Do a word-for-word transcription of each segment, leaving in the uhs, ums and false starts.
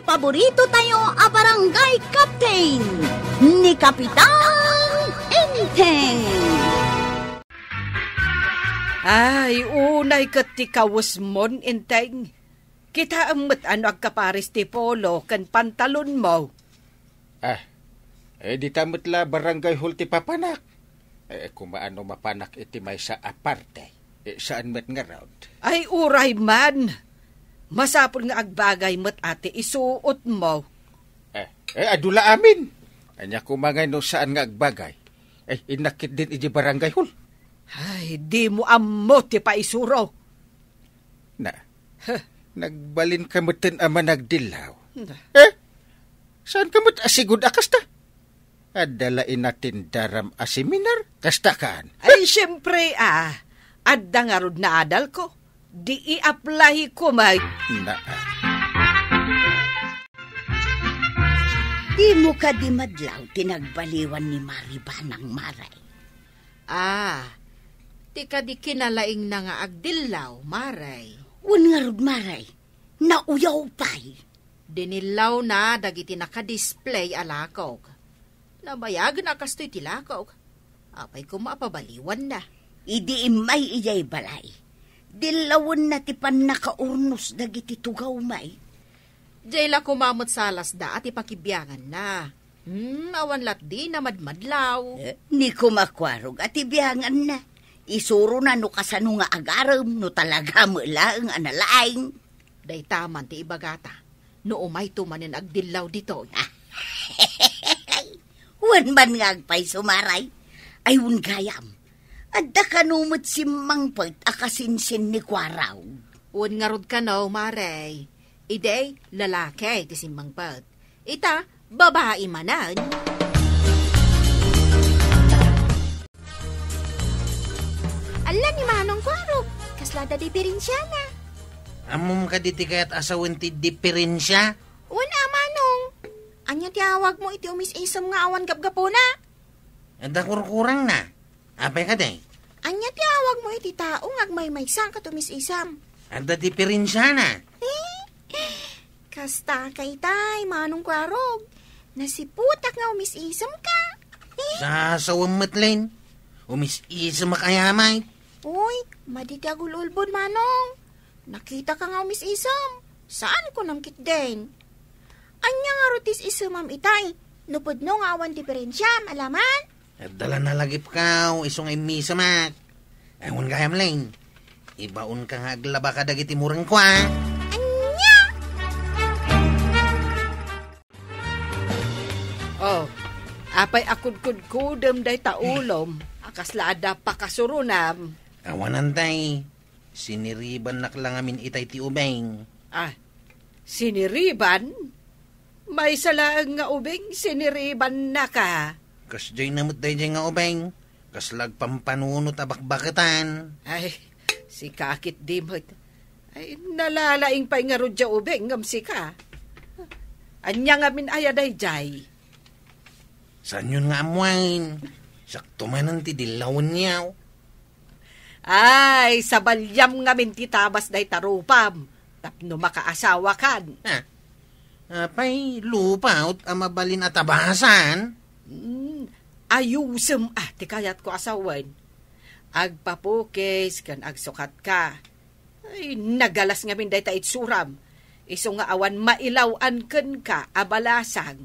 Paborito tayo a barangay captain, ni Kapitan Enteng. Ay, unay ket ti kawesmon, Enteng. Kitaem met no agkapares ti polo ken pantalonmo. Ah, eh, dita met la barangay hall ti papanak. Eh, kumaano mapanak iti maysa a parte? Eh, saan met ngarud? Ay, uray man. Masapul nga agbagay met a ti isuotmo. Eh, eh, adu la amin. Ania koma ngay no saan nga agbagay? Eh, innak ketdin iti barangay hall. Ay, dimo ammo ti paisuro. Na, Huh. Nagbalinka metten a managdillaw. Na. Eh? Saanka met a sigud a kasta? Adda la inatendaram a seminar, kasta kaan? Ay, siyempre, ah. Adda ngarud naadalko. Di i-apply ko, may. Na, ah. Dimo kadi madlaw ti nagbaliwan ni Maribanang, Maray? Ah, ti kadi kinalaingna nga agdillaw, Maray. Wen ngarud, Maray, nauyaw pay. Dinillawna dagiti nakadisplay a lakog. Nabayagna a kastoy ti lakog. Apay koma a pabaliwanna? Idi immay idiay balay, dillawenna ti pannakaurnos dagiti tugaw, may. Diay la koma met salasda a ti pakibianganna. Hmm, awan latdi namadmadlaw. Eh, ni kumakuarog a ti bianganna. Isurona no kasano nga agarem, no talaga met laeng a nalaing. Dayta man ti ibagata, no umayto manen agdillaw ditoy. Wen man nga agpayso, Maray. Ay, wen gayam. Adda kano met simmangpet a kasinsin ni Kuarog? Wen ngarud kano, Maray. Idi, lalaki ti simmangpet. Ita, babai manen. Alla ni Manong Kuarog, kasla da diperensiana. Ammom kadi ti kayat a sawen ti diperensia? Wen a, Manong. Ania ti awagmo iti umis-isem nga awan gapgapuna? Adda kurkurangna. Apay kadi? Ania ti awagmo iti tao nga agmaymaysa ket umis-isem? Adda diperensiana. Eh, kasta kaytay, Manong Kuarog. Nasiputak nga umis-isemka. Eh. Sasawem met, Len. Umis-isemak aya, may. Uy, madi ti agul-ulbod, Manong. Nakitaka nga umis-isem. Saanko nang ketdin. Ania ngarud ti is-isemam itay? No pudno nga awan diperensiam, alaman? Adda la nalagipkaw, isu nga immisemak. Ay, wen gayam, Len. Ibaonka nga aglaba kadagiti murengko, a. Ania? Oh, apay a kudkudkudem dayta ulom, a kasla adda pakasuronam? Awanan, tay. Siniribannak la ngamin itay ti ubing. Ah, siniriban? Maysa laeng nga ubing, siniribannaka. Kasdiay na met daydiay nga ubing. Kasla agpampanunot a bakbaketan. Ay, sika ketdi met. Ay, nalalaing pay ngarud diay ubing ngem sika. Ania ngamin aya daydiay? Saanyon nga ammoen? Sakto manen ti dillawenyo. Ay, sabaliam ngamin ti tabas dayta rupam tapno makaasawakan. Ah, apay, lupaw a mabalin a tabasan? Hmm, ayusem a ti kayatko a sawen. Agpapukis ken agsukatka. Ay, nagalas ngamin dayta itsuram. Isu nga awan mailaw-an kenka a balasang.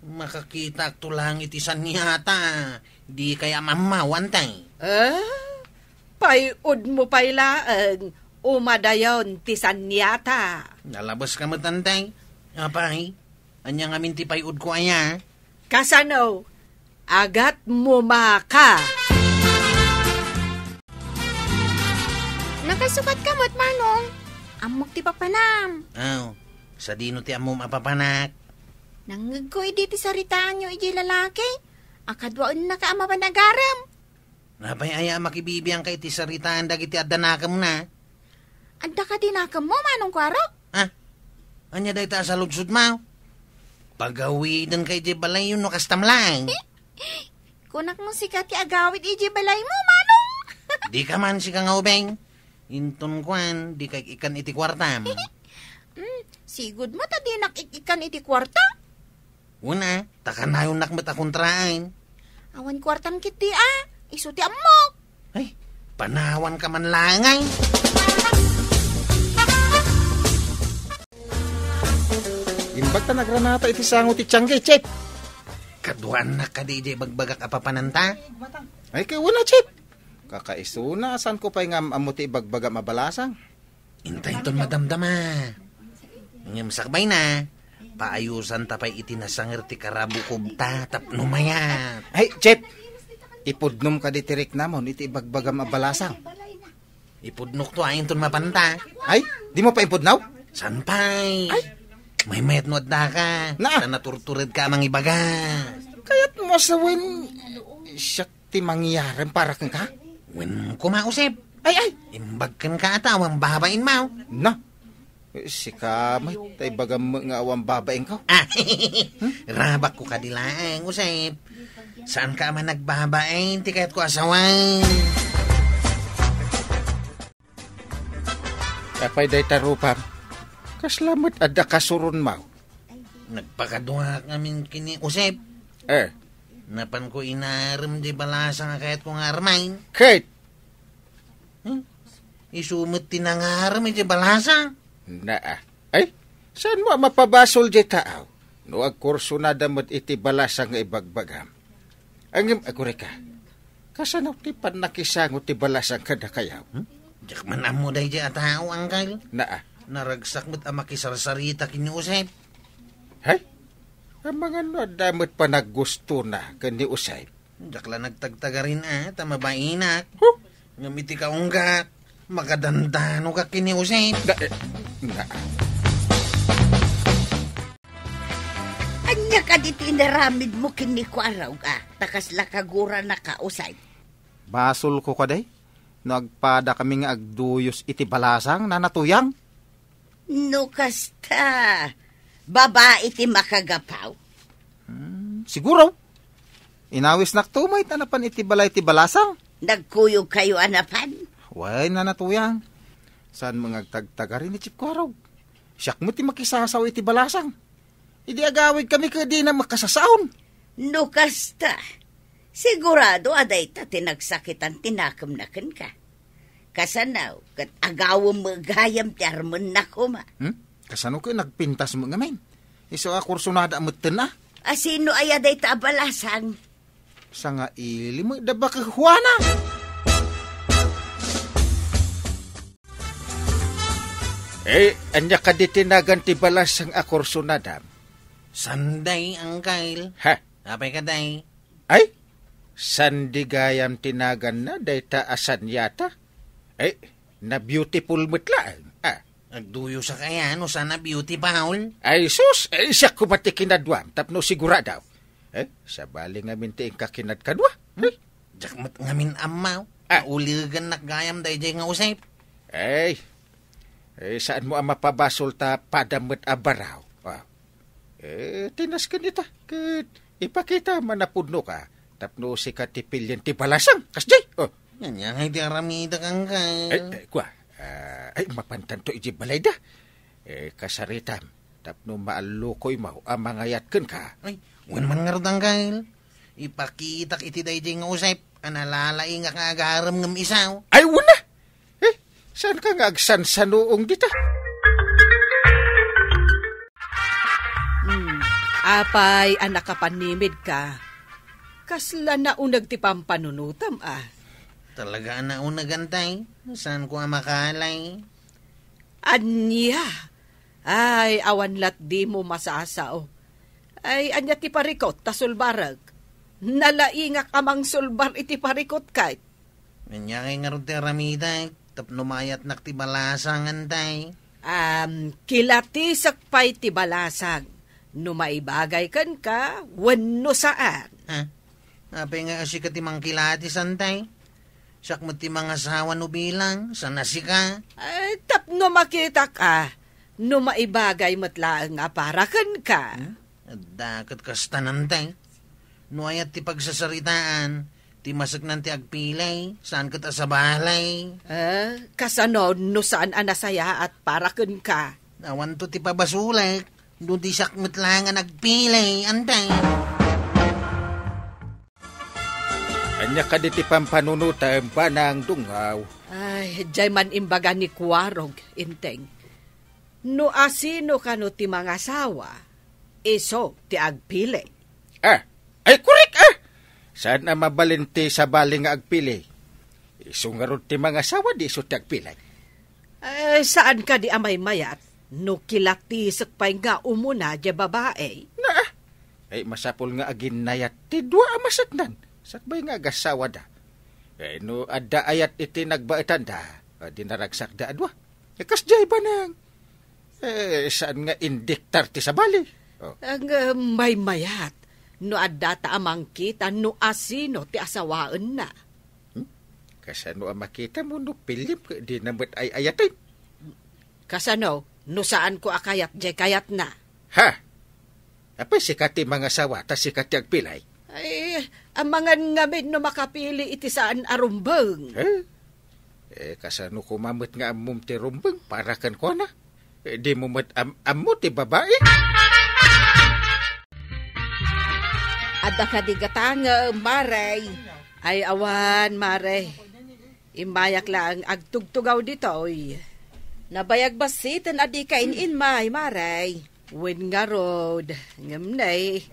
Makakitaakto laeng iti saniata. Dikay a mammaw, antay. Ah? Pay-udmo pay laeng, umadayon ti saniata. Nalabeska met, antay. Apay, ania ngamin ti pay-udko aya? Kasano? Agatmo maka. Nakasukatka met, Manong. Ammok ti papanam. Aw, sadino ti ammom a papanak? Nangngegko idi ti saritaanyo idiay lalaki a kaduaennaka a mapan agarem. Apay aya a makibibiangka iti saritaan dagiti adda nakemna? Adda kadi nakemmo, Manong Kuarog? Ah, ania dayta a saludsodmo? Pagawidenka idiay balayyo no kastam laeng. Kunak no sika ti agawid idiay balaymo, Manong. Dika man sika nga ubing. Inton kuan, dika ikkan iti kuartam. Mm, Sigud met a dinak ik-ikkan iti kuarta. Una, ta kanayonnak met a kontraen. Awan kuartam ketdi a, isu ti ammok. Ay, panawanka man laeng ay. Imbag ta nagranata iti sango ti tiangge, Chip. Kaduaannak kadi idiay bagbagak a papananta? Ay, kay una, Chip. Kakaisuna, saanko pay nga am-ammo ti ibagbagam a balasang. Intay ton madamdama. Ngem sakbay na, paayusan ta pay iti nasanger ti karabukobta tapno mayat. Ay, Chip! Ipudnom kadi ti riknamon iti ibagbagam a balasang. Ipudnok to, ay, inton mapanta. Ay, dimo pay ipudnaw? Saan pay? Ay. Maymayat no adda ka. Naa. Ta naturtured ka a mangibaga. Kayat mo sa wen, siak ti mangyarem para kenka? Wen koma, Usep. Ay, ay. Imbag kenka a tao, ang babain mo. Na. Eh, sika met, ta ibagam met nga awan babaenko. Ah, rabak ko kadi laeng, Usep. Saan ka man nagbabain, ti kayat ko asawan? Apay dayta rupam? Kasla met adda kasuron mo? Nagpakaduak amin kini Usep. Eh. Napan ko inarem di balasa nga kayat ko nga armain. Kate! Hmm? Isu met ti nangarem iti balasa. Naa. Ay, saan mo a mapabasol di taaw? No agkursunada met iti balasa nga ibagbagam. Ngem agurayka, kasano ti pannakisango ti balasang kadakayaw? Hmm? Diak man ammo daydiay a tao, Angkel. Naa. Naragsak met a makisarsarita ken ni Usep. Hay? Amangan no adda met panaggustona ken ni Usep. Diak la nagtagtagarin a, ta mabainak. Huh? Ngem iti kaunggak, makadandanogak ken ni Usep. Da, eh, na. Ania kadi ti inaramidmo ken ni Kuarog a, ta kasla kagurana ka, Usay? Basolko kadi, no agpadakami nga agduyos iti balasang, Nana Tuyang? No kasta, babai ti makagapaw. Hmm, siguro. Inawisnak to, may ta napan iti balay ti balasang. Nagkuyogkayo a napan? Wen, Nana Tuyang. Saan mo nga agtagtagari ni Chief Kuarog? Siak mo ti makisasaw iti balasang. Idi agawid kami ket dina makasasaon. No kasta, sigurado a dayta ti nagsakitan ti nakemna kenka. Kasano, ket agawem met gayam ti armenna koma. Hmm? Kasano ket nagpintas mo ngamin? Isu a kursunada metten a? A sino aya dayta a balasang? Sangaili met da baket Juana. Eh, ania kadi ti nagan ti balasang a kursunadam? Sunday, Angkel. Ha? Apay ka, day? Ay, Sandy gayam ti naganna, dayta a sanyata. Ay, na-beautiful met laeng. Ah. Agduyosak aya no saan a beautiful? Ay, sus, ay, siak koma ti kinaduam, tapno sigurado. Eh, sabali ngamin ti inka kinadkadua. Eh? Diak met ngamin ammo. Ah. Nauligannak gayam daydiay nga Usep. Ay, eh, saan mo a mapabasol ta padam met a baraw? Ah. Eh, tinasken ita, ket ipakita man a pudno ka, tapno sika ti pilien ti balasang, kasdi? Oh. Ania ngay ti aramidek, Angkel? Ay, ay, kua, ah, ay, mapantanto iti balayda. Eh, kasaritam, tapno maallukoy mo a mangayat kenka. Ay, wen man ngarud, Angkel. Ipakitak iti daydiay nga Usep a nalalaingak nga agarem ngem isu. Ay, wen a! Eh, saan ka nga agsansanuong dita? Hmm, apay a nakapanimid ka? Kasla nauneg ti pampanunotam a. Talaga a nauneg, Antay. Saan ko a makalay? Ania? Ay, awan lat dimo masasao. Ay, ania ti parikut ta sulbarek? Nalaingak a mangsulbar iti parikut ket. Ania ngay ngarud ti aramidek tapno mayatnak ti balasang, Antay? Am, kilatisek pay ti balasang no maibagay kenka wenno saan. Ha? Apay nga sika ti mangkilatis, Antay? Siak met ti mangasawa no bilang, saan a sika? Ay, tapno makitak a, no maibagay met laeng a para kenka. Hmm? Adda ket kasta, Antay. No ayat ti pagsasaritaan, ti maseknan ti agpilay, saan ket a sabali. Eh, kasano no saan a nasayaat para kenka? Awanto ti pabasolek, no di siak met laeng a nagpili, ante. Ania kadi ti pampanunotem, Banang Dungaw? Ay, diay man imbaga ni Kuarog, Inteng. No asino kano ti mangasawa, isu ti agpili. Ah, ay, korek, ah! Saan a mabalin ti sabali nga agpili? Isu ngarud ti mangasawa, di isu ti agpili. Eh, saan kadi a maymayat no kilatisek pay nga umuna diay babai? Na, ay, masapul nga aginnayat ti dua a maseknan sakbay nga agasawada. Eh, no adda ayat iti nagbaetanda, a, di naragsakda a dua. Eh, kasdiay, Banang. Eh, saan nga indiktar ti sabali? Oh. Ang, ah, maymayat no addata a mangkita no asino ti asawaenna. Hmm? Kasano a makita mo no pilim ket di na met ay-ayaten? Kasano no saanko a kayat diay kayatna? Ha? Apay sika ti mangasawa, ta sika ti agpili? Ay, amangan ngamin no makapili iti saan a rumbeng. Eh? Eh, kasano koma met nga ammom ti rumbeng para kenkuana? Eh, di mo met am-, ammo ti babai? Adda kadi gatangem, Mare? Ay, awan, Mare. Immayak laeng agtugtugaw ditoy. Nabayag bassiten a dika in-inmay, Mare. Wen ngarud, ngem ne,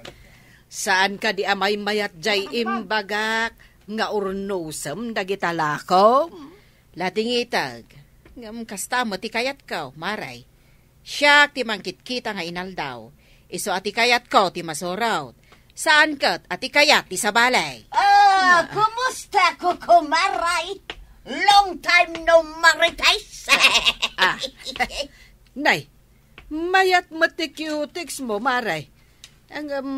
saan kadi a maymayat diay imbagak nga urnosem dagita lakom? Latingiteg, ngem kasta met ti kayatko, Mare. Siak ti mangkitkita nga inaldaw. Isu a ti kayatko ti masurot. Saan ket a ti kayat ti sabali. Ah, kumusta, kukumaray? Long time no marites. Ah. Nay, mayat met ti cutex mo, Mare. Ang, um,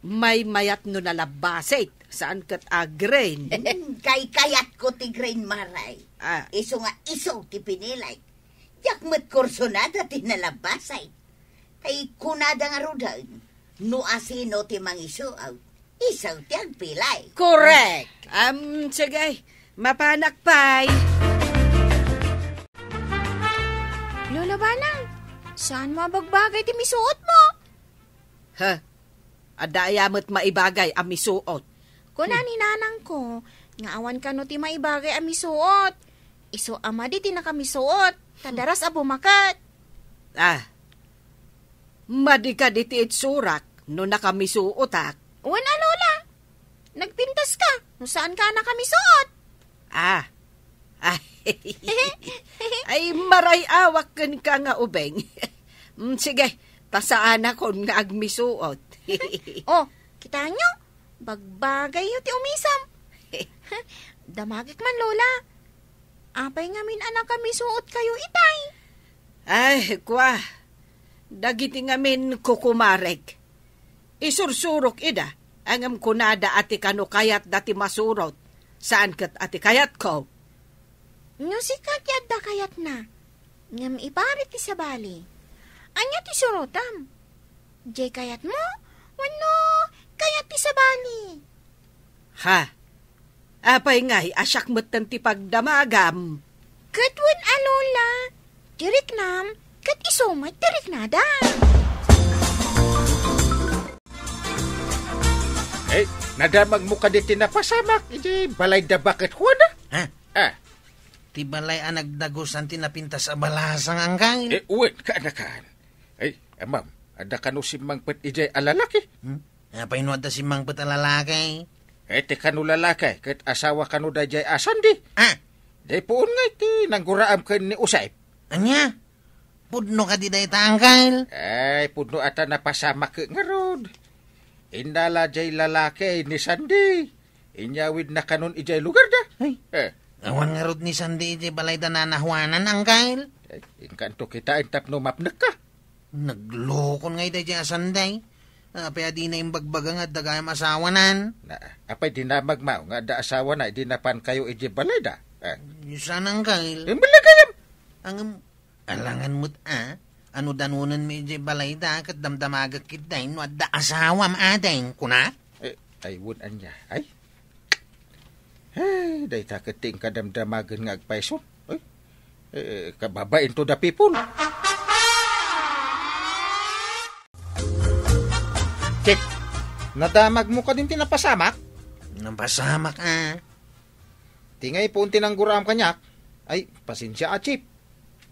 maymayat no nalabasit, saan ket a green? Hmm, kay kayatko ti green, Mare. Ah. Isu nga isu ti pinili. Diak met kursunada ti nalabasit. Kay kunada ngaruden, no asino ti mangisuot, isu ti agpili. Correct. Am, sige, mapanak pay. Lola Banang, saan mo a bagbagay ti misuot mo? Ha? Adda aya met maibagay a misuot? Kuna ni nanangko nga awan kano ti maibagay a misuot. Isu a madi ti nakamisuot, ta daras a bumaket. Ah, madi kadi ti itsurak no nakamisuotak? Wen a, Lola. Nagpintas ka no saan ka a nakamisuot. Ah. Ay, ay, maray-awak kenka nga ubeng. Mm, sige, ta saanakon nga agmisuot. Oh, kitaenyo? Bagbagayyo ti umisam. Damagek man, Lola. Apay ngamin a nakamisuot kayo itay? Ay, kua, dagiti ngamin kukumarek. Isursurok ida, ngem kunada a ti kano kayatda ti masurot, saan ket a ti kayatko. No sika ti adda kayatna, ngem iparit ti sabali, ania ti surotam? Diay kayatmo wenno kayat ti sabali? Ha? Apay ngay a siak metten ti pagdamagam? Ket wen a, Lola, ti riknam ket isu met ti riknada. Eh, nadamagmo kadi ti napasamak iti balay da Baket Juana? Ha? Ah. Ti balay a nagdagusan ti napintas a balasang, Angkel? Eh, wen, kaanakan. Ay, amam, adda kano simmangpet idiay a lalaki? Hmm? Apay no adda simmangpet a lalaki? Eh, ti kano lalaki, ket asawa kano daydiay a Sandy? Ah! Diay puon nga iti nangguraam ken ni Usep. Ania? Pudno kadi dayta, Angkel? Ay, pudno ata napasamak ngarud. Innala jay lalaki ni Sandy. Inyawidna kanon idiay lugarda. Ay. Eh. Awan ngarud ni Sandy idiay balay da Nana Juanan, Angkel? Eh, inkanto kitaen tapno mapnekka. Naglokon ngay daydiay a Sandy. Apay a dina imbagbaga nga adda gayam asawanan? Na, apay dinamagmo nga adda asawana idi napankayo idiay balayda? Eh. Saan, Angkel? Eh, malagayam. Ang, alangan met a, ano danonenmi idiay balayda, ket damdamagek ketdi no adda asawam, ading, kuna? Eh, ay, wen ania. Ay. Ay, dayta ket ti inkadamdamagen nga agpayso. Ay. Eh, kababain to da people. Chief, nadamagmo kadin ti napasamak? Napasamak, a. Ti ngay puon ti nangguraam kaniak. Ay, pasensia a, Chief.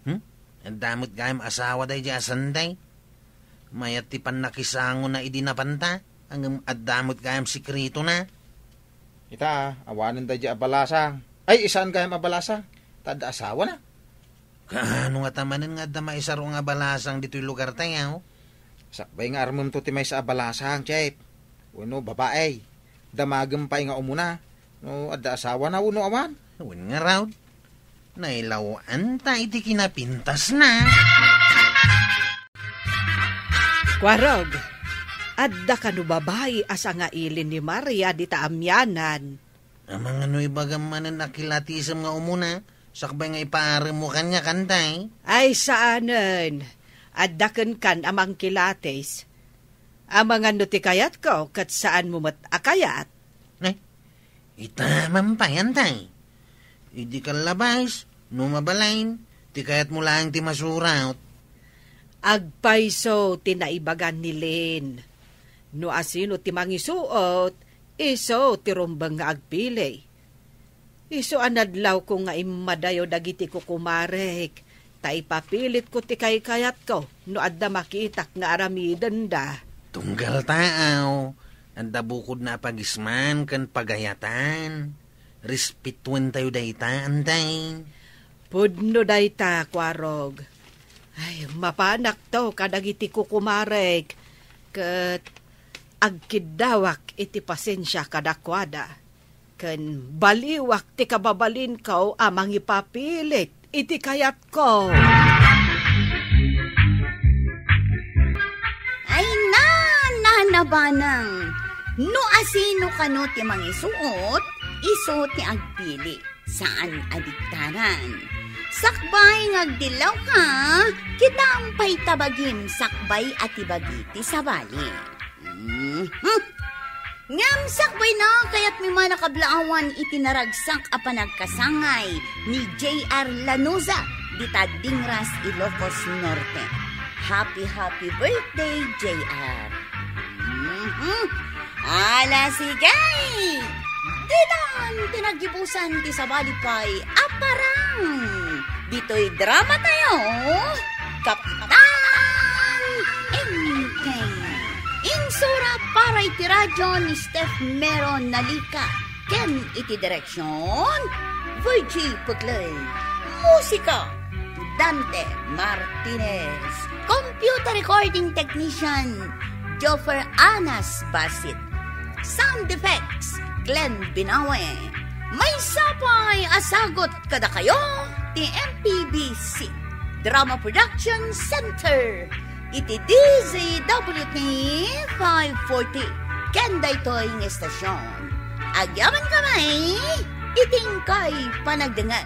Hmm? Adda met gayam asawa daydi a Sanday. Mayat ti pannakisangona idi napanta, ngem adda met gayam sekretona. Ita, awanen daydi a balasang. Ay, saan gayam a balasang. Ta adda asawana. Kaano ngata manen nga adda maisaro nga balasang ditoy lugartayo? Sakbay nga armemto ti maysa a balasang, Chief. Wenno babae. Damagem pay nga umuna. No adda asawana wenno awan? Wen ngarud. Nailaw-anta iti kinapintasna. Kuarog, adda kano babai a sangaili ni Maria dita amianan? Amangan no ibagam manen a kilatisem nga umuna, sakbay nga ipaaremmo kaniak, Antay? Ay, saanen. Adda kenkan a mangkilatis. Amangan no ti kayatko, ket saanmo met a kayat. Ne? Ita man pay, Antay. Idi kallabas, no mabalin, ti kayatmo laeng ti masurat. Agpayso ti naibagan ni Lynn. No asino ti mangisuot, isu ti rumbeng nga agpili. Isu a nadlawko nga immadayo dagiti kukumarek, ta ipapilitko ti kaykayatko no adda makitak nga aramidenda. Tunggal taaw, adda bukodna a pagisman ken pagayatan. Respetuentayo dayta, Antay. Pudno dayta, Kuarog. Ay, mapanakto kadagiti kukumarek, ket agkiddawak iti pasensia kadakuada. Ken baliwak ti kababalinko a mangipapilit iti kayatko. Ay, nana, nabanang. No asino kano ti mangisuot, isu ti agpili. Saan a diktaran. Sakbay nga agdillawka, kitaem pay ta bagim sakbay a ti bagi ti sabali. Mhm. Ngem sakbayna, kayatmi man a kablaawan iti naragsak a panagkasangay ni J R Lanuza, dita Dingras, Ilocos Norte. Happy, happy birthday, J R! Mhm. Ala, sige! Ditan ti naggibusan ti sabali pay a parang ditoy drama tayo, Kapitan Enteng. Insurat para iti radyo ni Steph Mero Nalica ken iti direksyon, Virgie Puclay. Musika, Dante Martinez. Computer recording technician, Joffer Anas Basit. Sound effects, Glenn Binawe. Maysa pay a sagut kadakayo ti M P B C Drama Production Center iti D Z W T five forty ken daytoy nga estasion. Agyamankami iti inkay panagdengngeg.